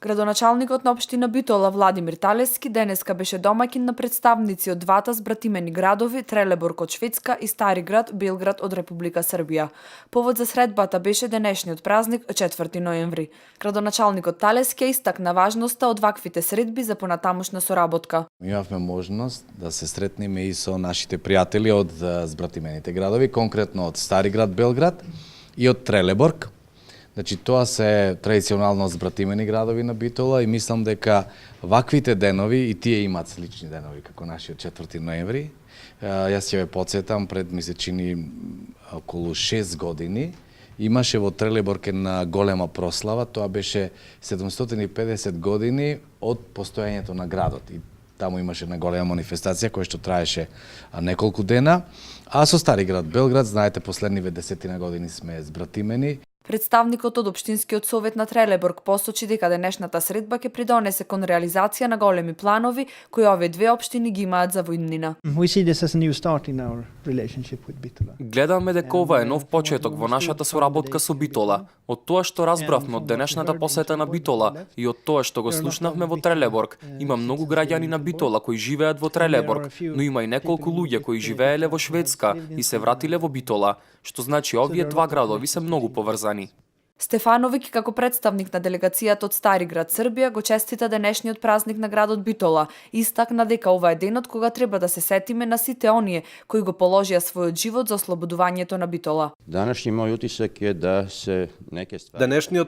Градоначалникот на општина Битола Владимир Талески денеска беше домаќин на представници од двата збратимени градови Трелеборг од Шведска и Стари град Белград од Република Србија. Повод за средбата беше денешниот празник 4 ноември. Градоначалникот Талески истакна важноста од ваквите средби за понатамошна соработка. Имавме можност да се сретнеме и со нашите пријатели од збратимените градови, конкретно од Стари град Белград и од Трелеборг. Значи, тоа се традиционално збратимени градови на Битола и мислам дека ваквите денови, и тие имаат слични денови како нашиот 4 ноември. Јас ќе ве потсетам, пред ми се чини околу 6 години, имаше во Трелеборг една голема прослава, тоа беше 750 години од постоењето на градот. И таму имаше една голема манифестација која што траеше неколку дена, а со Стари град Белград, знаете, последниве 10 години сме збратимени. Представникот од Општинскиот совет на Трелеборг посочи дека денешната средба ќе придонесе кон реализација на големи планови кои овие две општини ги имаат за во иднина. Гледаме дека ова е нов почеток во нашата соработка со Битола. Од тоа што разбравме од денешната посета на Битола и од тоа што го слушнавме во Трелеборг, има многу граѓани на Битола кои живеат во Трелеборг, но има и неколку луѓе кои живееле во Шведска и се вратиле во Битола, што значи овие два градови се многу поврзани. Стефановиќ, како представник на делегацијата од Стари град Србија, го честита денешниот празник на градот Битола и истакна дека ова е денот кога треба да се сетиме на сите оние кои го положија својот живот за ослободувањето на Битола. Денешниот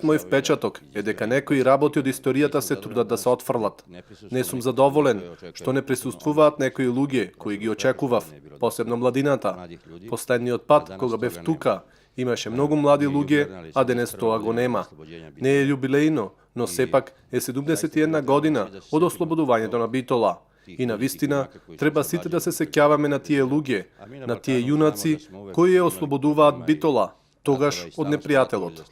мој впечаток е дека некои работи од историјата се трудат да се отфрлат. Не сум задоволен што не присуствуваат некои луѓе кои ги очекував, посебно младината. Последниот пат кога бев тука, имаше многу млади луѓе, а денес тоа го нема. Не е јубилејно, но сепак е 71 година од ослободувањето на Битола. И навистина, треба сите да се сеќаваме на тие луѓе, на тие јунаци кои ја ослободуваат Битола, тогаш од непријателот.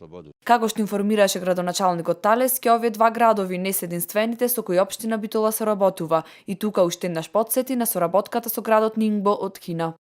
Како што информираше градоначалникот Талески, овие два градови не се единствените со кои општина Битола соработува и тука уште еднаш потсети на соработката со градот Нингбо од Кина.